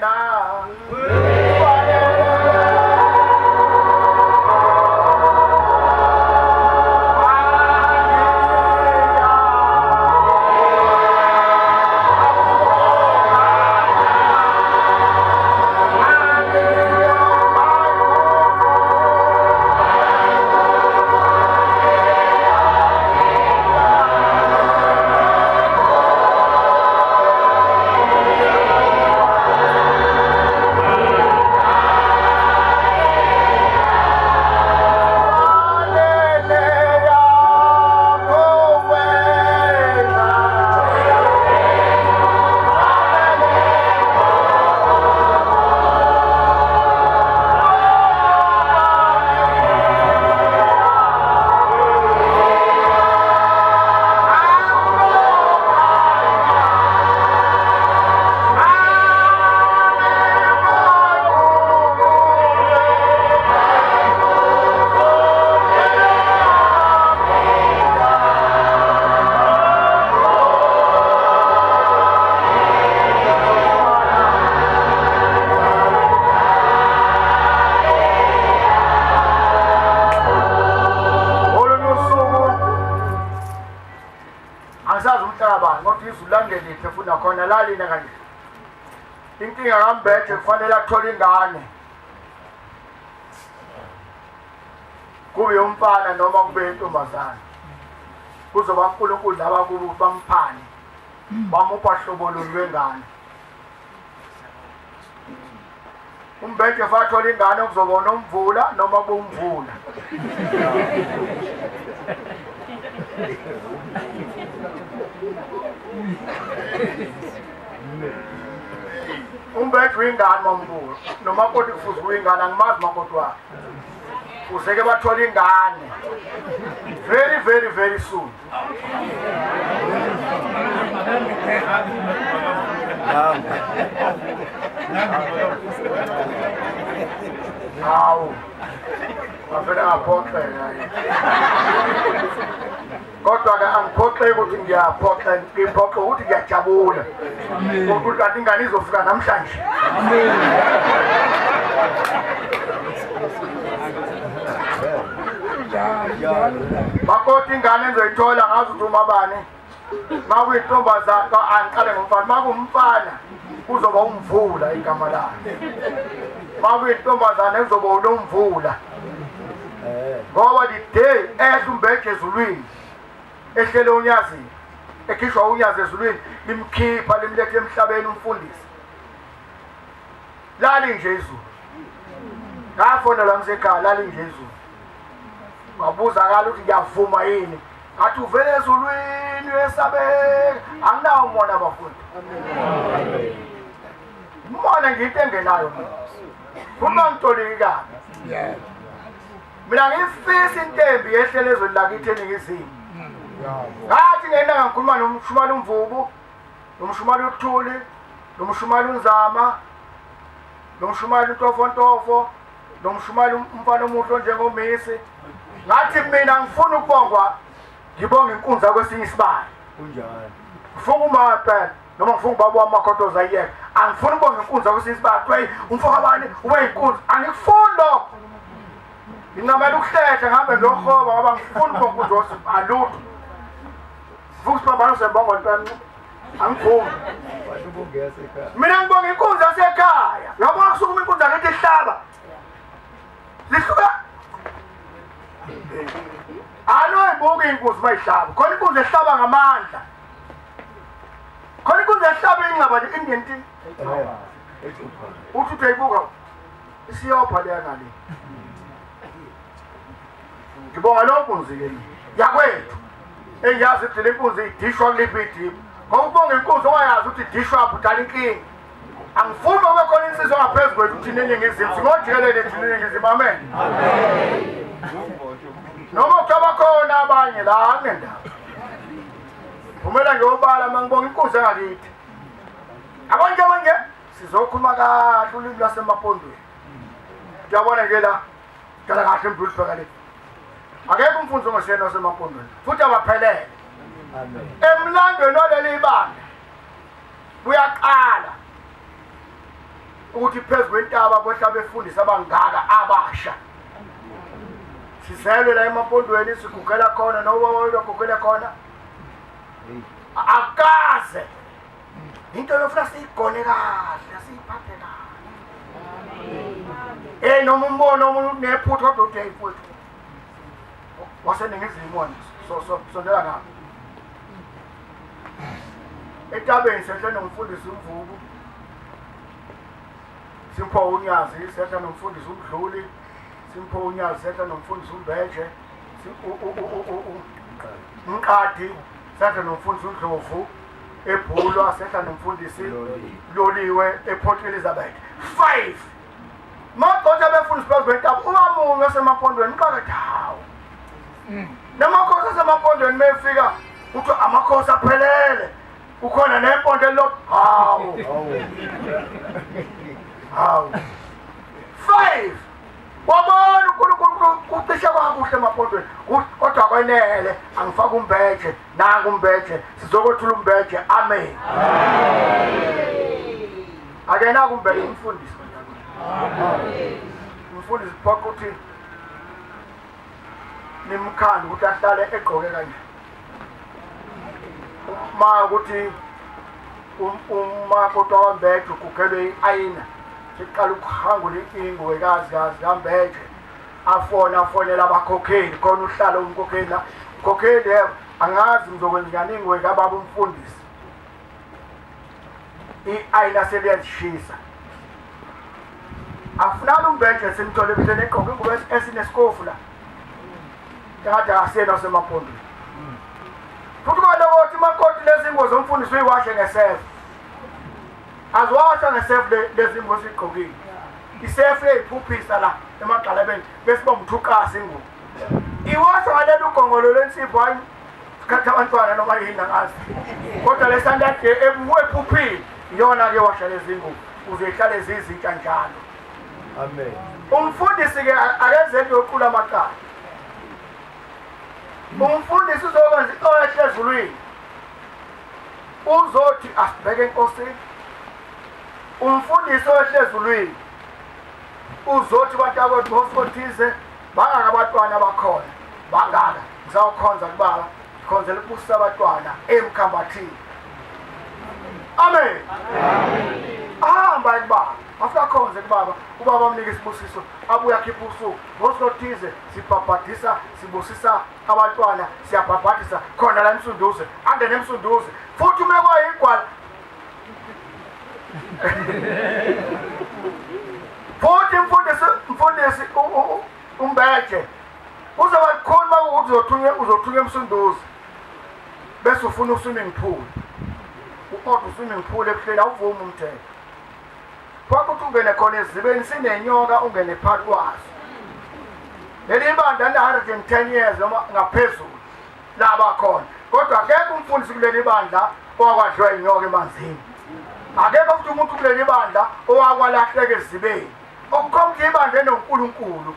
Wena Olunye usuku angisazi umhlaba kodwa izulu langeliphi efuna khona lalina kanje. Inkinga kaMbethe kufanele athole ingane. Kube umfana noma kube intombazane. Kuzoba uNkulunkulu laba kubo bamphane. Bamupha hlobo luni lwengane. Umbethe fathola ingane kuzobona umvula noma kumvula. Umbethe uyingane mambulo nomakoti kufuze uyingane angimazi makoti wakhe. Uzeke bathola ingane. Very very very soon. Hawu. Ngavele ngaphoxeka. Kodwa ke angiphoxeki ukuthi ngiyaphoxa, ngiphoxa ukuthi ngiyajabula. Ukuthi kanti ingane izofika namhlanje. Makoti ingane engizoyithola ngazi ukuthi umabani. Makuyintombazana angiqale ngomfana, makuwumfana kuzoba umvula igama lakhe. Makuyintombazane kuzoba unomvula. Ngoba the day ehla umbheje ezulwini ehlele unyazini ekhishwa unyazi ezulwini limkhipha limlethe emhlabeni umfundisi lali nje izulu ngafonelwa ngisekhaya lali nje izulu Wabuza kala ukuthi ngiyavuma yini. Ngathi uvele ezulwini uyesabeka. Anginawo umona bafundi. Umona ngiyinto engenayo mina. Uma ngitoliki kabi. Mina ngifisa intembi yehlele ezweni lakithi eningizimu. Ngathi ngena ngikhuluma nomshumala umvubu, nomshumala uthuli, nomshumala unzama, nomshumala untofontofo, nomshumayeli umfana omuhle onjengomisi ngathi mina ngifuna ukubongwa ngibonga inkunzi kwesinye isibaya kunjalo ngifuna uma phela noma ngifuna ubaba wami makhotoza ayiyeke angifuni ukubonga inkunzi kwesinye isibaya kuthiwa umfo kabani ube yinkunzi angikufuni lokho ngincamela ukuhlehla ngihambe ngiyohoba ngoba ngifuna ukubonga inkunzi alutho ngifuna isiphambano sembongo ntwana angivumi mina ngibonga inkunzi yasekhaya yabona kusukuma inkunzi akithi ihlaba lihluka anoyibuka inkunzi uma ihlaba khona inkunzi ehlaba ngamandla khona inkunzi ehlaba ingcaba nje Indian tea uthi uyayibuka isiyopha leya ngale ngibonga leyo nkunzi-ke yakwethu engiyazi ukuthi le nkunzi idishwa kuliphi idiphu ngoba ukubonga inkunzi ongayazi ukuthi idishwa phi udala inkinga angifuni kube khona insizwa ngaphezu kwethu thina eningizimu singojikelele thina eningizimu amen noma kuthiwa bakhona abanye la anginendaba vumela ngiyobala uma ngibonga inkunzi engakithi abanye manje sizokhuluma kahle ulimi lwasemapondweni uyabona nje la dala kahle mdluli bheka le akekho umfundisi ongesiyena wasemampondweni futhi abaphelele emlandweni waleli bandla kuyaqala Ukuthi phezu kwentaba kwehla befundisa abangaka abasha. Sizelwe la emampondweni sigugela khona nobaba wethu agugele khona. Akaze. Into yofuna siyigone kahle, siyiphathe kahle. Eh noma umbono omunye unephutha kodwa uthi mfowethu. Waseningizimu wona so so sondela ngapha. Entabeni sehle nomfundisi uMvubu. Simpho uNyazi sehla nomfundisi uMdluli. Simpho uNyazi sehla nomfundisi uMbeje. Umqadi sehla nomfundisi uNdlovu eBhulwa sehla nomfundisi Loliwe ePort Elizabeth. 5 Magqotsha befundisi phezu kwentaba umamunye osemampondweni uqakethe hawu. Namakhosi asemampondweni mefika kuthiwa amakhosi aphelele. Kukhona nempondo elilodwa. Hawu. Hawu. 5 Wabona uNkulunkulu kucishe kwakuhle emampondweni kodwa kwenele angifake umbeje nangu umbeje sizokwethula umbeje amen. Akena kumbeje umfundisi. Umfundisi phoqa ukuthi nimkhande ukuthi ahlale egqoke kanje. Uma ukuthi umakoti wambeje ugugelwe i-ayina siqala ukuhangula inguwe kazi kazi kambeje afona afonela abakhokheli khona uhlala umkhokheli la mkhokheli yebo angazi ngizokwenza njani inguwe kababa umfundisi i-ayina seliyazishisa afunani umbeje simthole ebuhleni egqoke ingubo esinesikofu la kade akasiyena osemampondweni futhi kwalokothi imakoti lezi ngubo zomfundisi uyiwashe ngesefu aziwashwa ngesefu lezi ngubo esiyigqokile isefu eyiphuphisa la emagxalabeni bese bomthuqasa ingubo iwashwa ngalelu gongolo lwensipho hayi sikhathi abantwana noma yini angazi kodwa lesandade ephuphile iyona-ke washa lezi ngubo uze ihlale zizintsha njalo Amen. Umfundisi ke akenze into yokuqula amacala. Umfundisi uzokwenza into ehle ezulwini. Uzothi asibheke enkosini. Umfundisi owehle ezulwini uzothi bantakwethu ngosothize bangaka abantwana abakhona bangaka ngisawukhonza kubaba ngikhonzela ukubusisa abantwana emkhambathini. Amen. Ahamba kubaba afika akhonze kubaba ubaba amnike isibusiso abuye akhiphe usuku ngosuku othize sibhabhadisa sibusisa abantwana siyabhabhadisa khona la emsunduze angene emsunduze futhi uma kwayigwala futhi mfundisi mfundisi umbeje uzoba lukhuni uma kuwukuthi uzothunywa uzothunywa emsunduze bese ufuna uswimming pool ukodwa uswimming pool ebuhleni awuvumi umthetho Kwakuthi ungene khona ezibeni sinenyoka ungene phakathi kwaso. Leli bandla lina 110 years noma ngaphezulu laba khona. Kodwa akekho umfundisi kuleli bandla owakwadliwa inyoka emanzini. Akekho futhi umuntu kuleli bandla owakwalahleka ezibeni. Okukhomba ukuthi ibandla enoNkulunkulu.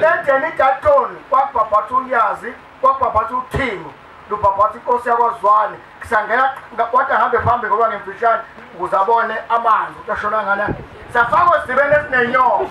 Edeni Dalton kwabhabhatha unyazi, kwabhabhatha uthingo. Lubhabhatha inkosi yakwaZwane kusangena wathi ahambe phambi ngoba ngimfishane ukuze abone amanzi ukuthi ashona ngana safakwa esizibeni esinenyoka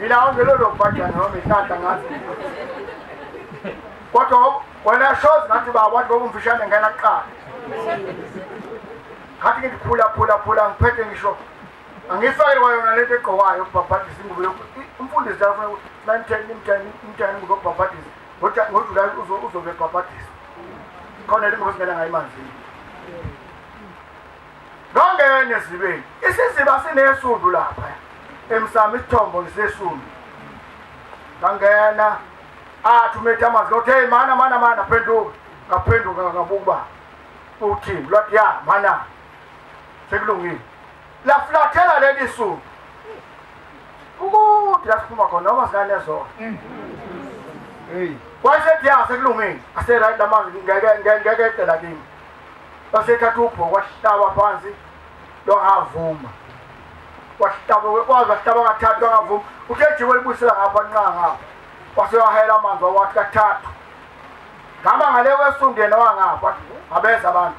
ila onke lolo bhajana noma ihlahla ngathi kodwa wena shows ngathi baba wathi ngoba umfishane ngena kuqala ngathi ngithi phula phula phula ngiphethe ngisho angiyifakele kwayona lento egqokwayo ukubhabhadisa ingubo umfundisi la ufuna ukuthi 9 10 10 10 ingubo yokubhabhadisa ngoJulayi uzobe ebhabhadisa khona le ngubo singena ngayo emanzini ngangena ezibeni isiziba sinesundu lapha emsamo isithombo ngisesundu ngangena athi umethe amanzi ngothi hey mana mana mana phenduka ngaphenduka ngabuka uba uthini lwathi ya mana sekulungile lafulathela leli sundu ukude la siphuma khona noma singanezona Hey. wayesethi ya sekulungile aseright lamanzi ngeke ngeke ecela kimi basethatha ubhoko wahlaba phansi lwangavuma wahlaba waze wahlaba kathathu wangavuma uthe ejike elibuyisela ngapha nqa ngapha wase wahela amanzi wawathi kathathu ngama ngale kwesundu yena wangapha abeza abantu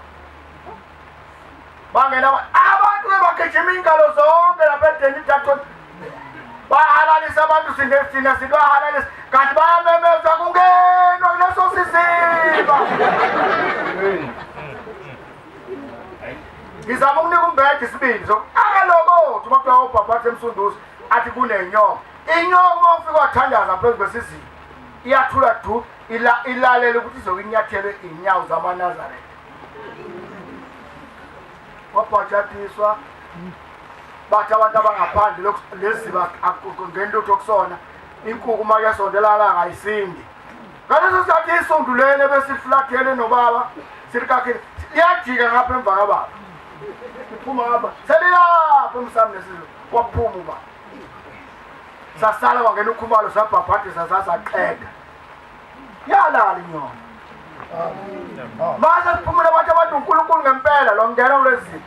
bangena Abantu ke bagijima iy'nkalo zonke lapha edeni idatoni bahalalisa abantu sine thina sibahalalisa kanti bayamemeza kungenwa kuleso siziba. Ngizama ukunika umbhede isibindi sokuakalokotha uma kuthiwa ubhabhatha emsunduzi athi kunenyoka. Inyoka uma ufika wathandaza phezu kwesiziba iyathula du ilalele ukuthi izokunyathelwe iy'nyawo zamaNazaretha. Wabhajadiswa bathi abantu abangaphandle lesiziba ngenlutho kusona inkuku uma kuyasondelana ngayisindi. Ngaleso sikhathi isundu leli ebesiflathele nobaba silikakhile liyajika ngapha emva kababa liphuma ngapha selilapha emsamo nesizwe waphuma ubaba sasala kwangena ukhumalo sabhabhadisa sasaqeda yalala inyoni mase siphumule bathi abantu uNkulunkulu ngempela lo ngena kulezi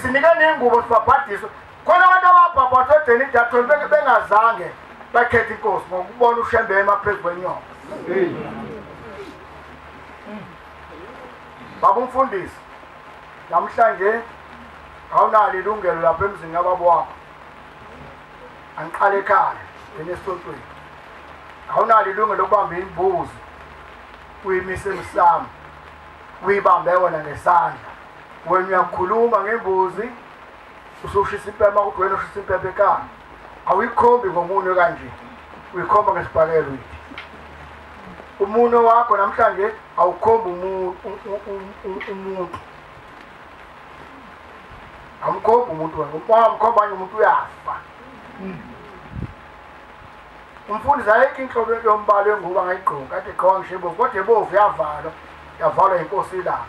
sinike ney'ngubo sibhabhadiswe khona abantu ababhabhadiswe edeni idathoni bengazange bakhethe inkosi ngokubona ushembe ema phezu kwenyoka. Baba umfundisi, namhlanje awunalo ilungelo lapha emzini kababa wakho. Angiqale ekhaya, ngene esontweni. Awunalo ilungelo lokubamba imbuzi uyimise emsamo, uyibambe wena ngesandla. Wena uyakhuluma ngembuzi usushisa impepha ukuthi wena ushisa impepha ekhaya. Awuyikhombi ngomunwe kanje, uyikhomba ngesibhakela uyithi. Umunwe wakho namhlanje awukhombi umuntu. Awumkhombi umuntu wena, uma umkhomba nje umuntu uyafa. Umfundisi ayikho inhlobo yombala wengubo angayigqoki, kade egqoka ngisho ebovu, kodwa ebovu yavalwa, yavalwa yinkosi ilanga.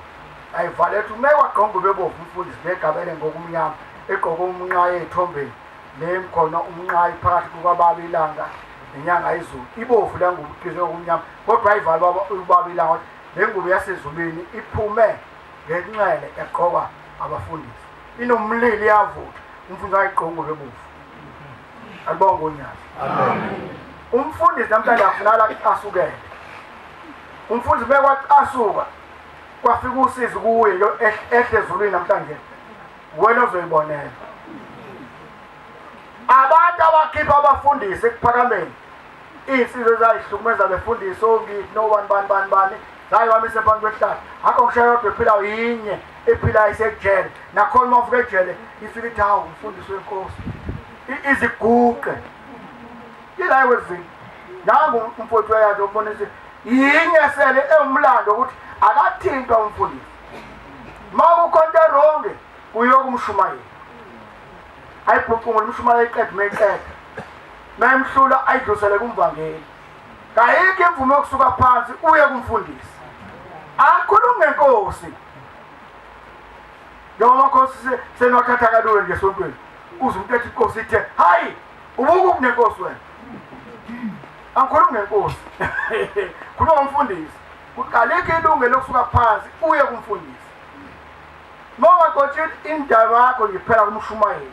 Ayivalwa ethi uma wagqoka ingubo ebovu umfundisi negabele ngokumnyama, egqoke umnqayi ey'thombeni, le khona umnqayi phakathi kukababa ilanga nenyanga izulu. Ibovu le ngubo igqize ngokumnyama, kodwa ayivalwa ubaba ilanga, le ngubo yasezulwini iphume ngenxele egqokwa abafundisi. Inomlilo iyavutha, umfundisi ayigqoka ingubo ebovu. Alibonge unyazi. Amen. Umfundisi namhlanje afunakala acasukele. Umfundisi uma kwacasuka kwafika usizi kuye ehle ezulwini namhlanje wena ozoyibonela. Abantu abakhipha abafundisi ekuphakameni iy'nsizwa ezayihlukumeza befundisi ongithi nobani bani bani bani zayibamise phansi kwehlahla akho ngisho yodwa ephilayo yinye ephilayo isejele nakhona uma ufika ejele ifike ithi hawu umfundisi wenkosi iziguqe ila ewezinto nangu umfowethu uyayazi ukubonisa yinye sele ewumlando ukuthi akathintwa umfundisi uma kukho into eronge uyokumshumayela ayibhucungule umshumayela iqeda uma iqeda mayemhlula ayidlulisele kumvangeli kayikho imvume yokusuka phansi uye kumfundisi akhulume ngenkosi njengoba amakhosi seniwathatha kalula nje esontweni uze umuntu ethi inkosi ithe hayi ubuka ukunenkosi wena angikhulumi ngenkosi khuluma ngomfundisi kuqalikho ilungelo lokusuka phansi uye kumfundisi uma ungagotshi indaba yakho nje kuphela kumshumayeli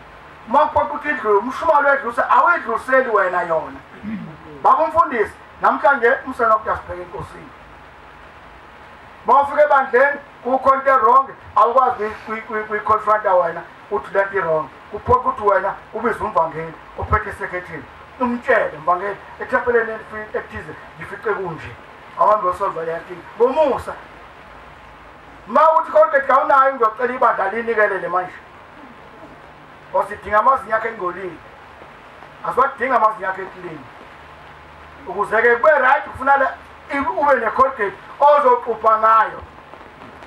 uma kuphoqa ukuthi idlule umshumayeli wedlulise awuyidluliseli wena yona baba umfundisi namhlanje umsana wokuthi asibheke enkosini uma ufika ebandleni kukho into erong awukwazi kuyiconfronta wena uthi lento irong kuphoqa ukuthi wena ubize umvangeli ophethe isekhetshini umtshele mvangeli ethempeleni ethize ngifice kunje awuhambe usolva leya nkinga ngomusa ma uthi konke kawunayo ngiyocela ibandla linikelele manje osidinga amazinyo akhe engcolile asiwadinga amazinyo akhe eklini ukuze-ke kube right kufunala ube ne-colgate ozoxubha ngayo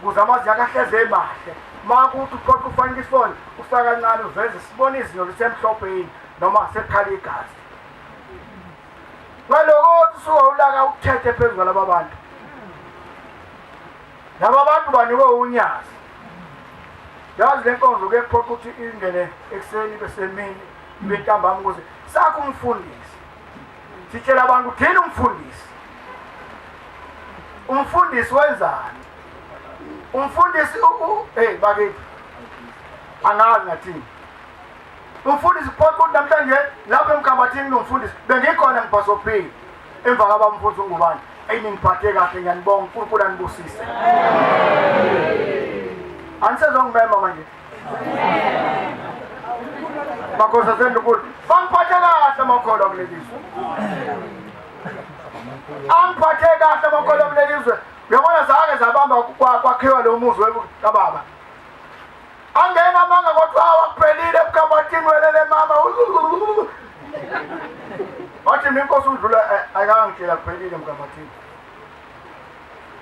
ukuze amazinyo akhe ahleze emahle ma kuthi uphoqa ufanike isibone ufaka kancane uveze sibone izinyo lisemhlophe yini noma sekukhala igazi ngaloko usuka ulaka uthethe phezu kwalaba bantu laba bantu banikwe unyazi yazi le nkonzo kuyephoqa ukuthi ingene ekuseni besemini ibe ntambama ukuze sakho umfundisi sitshela abantu uthini umfundisi umfundisi wenzani umfundisi hey bakithi angazi ngathini umfundisi kuphoqa ukuthi namhlanje lapho emkhambathini kunomfundisi bengikhona ngibhasophile emva kwaba umfundisi ungubani eyi ningiphathe kahle ngiyanibonga uNkulunkulu anibusise anisezongimema manje Makhosi asendlunkulu bangiphathe kahle amakholwa kuleli zwe. Angiphathe kahle amakholwa kuleli zwe. Uyabona zake zabamba kwakhiwa lo muzi kababa. Angena amanga kodwa awakuphelile ebukhabathini welele mama. Wathi mina inkosi umdlula ayikangitshela kuphelile emkhabathini.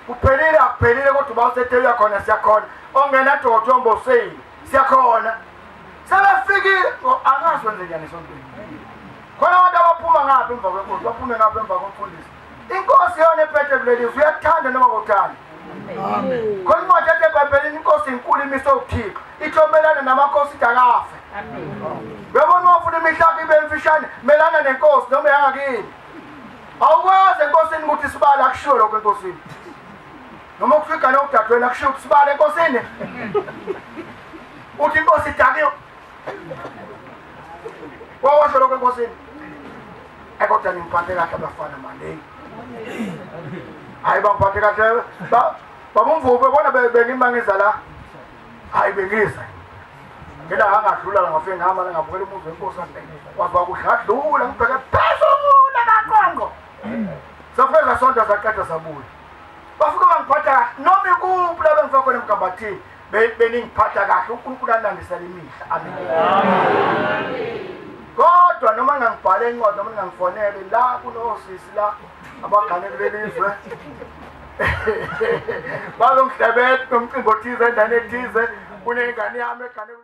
Kuphelile akuphelile kodwa uba usethe uyakhona siyakhona. Ongena doti omboseni siyakhona. Sebefikile angazi wenze njani esontweni. Khona abantu abaphuma ngapha emva kwenkosi, baphume ngapha emva komfundisi. Inkosi yona ephethe kuleli zwe uyakuthanda noma kuthanda. Amen. Khona incwadi ethi eBhayibhelini inkosi inkulu imise uThixo. Ithi omelana namakhosi ithi akafe. Amen. Uyabona uma ufuna imihla yakho ibe mfishane, melana nenkosi noma yangakini. Awukwazi enkosini ukuthi sibale akushiwo lokho enkosini. Noma ukufika nodadewenu akushiwo ukuthi sibale enkosini. Uthi inkosi idakiwe. Wawasho lokho enkosini. Kodwa ningiphathe kahle abafana manje. Hayi bangiphathe kahle. Babumvubu bona bengimangiza la. Hayi bengiza. Ngela ngangadlula la ngafike ngihamba la ngabukela umuzi wenkosi waze wakudladlula ngibheke phezulu emaqonqo. Safika sasonta saqeda sabuya. Bafike bangiphatha kahle noma ikuphi la bengifika khona emgambathini beningiphatha kahle uNkulunkulu anandisela imihla. Amen. Kodwa noma ngangibhale incwadi noma ngangifonele la kunosisi la abagane kuleli zwe bazongihlebela nomcimbi othize endaweni ethize kunengane yami egane.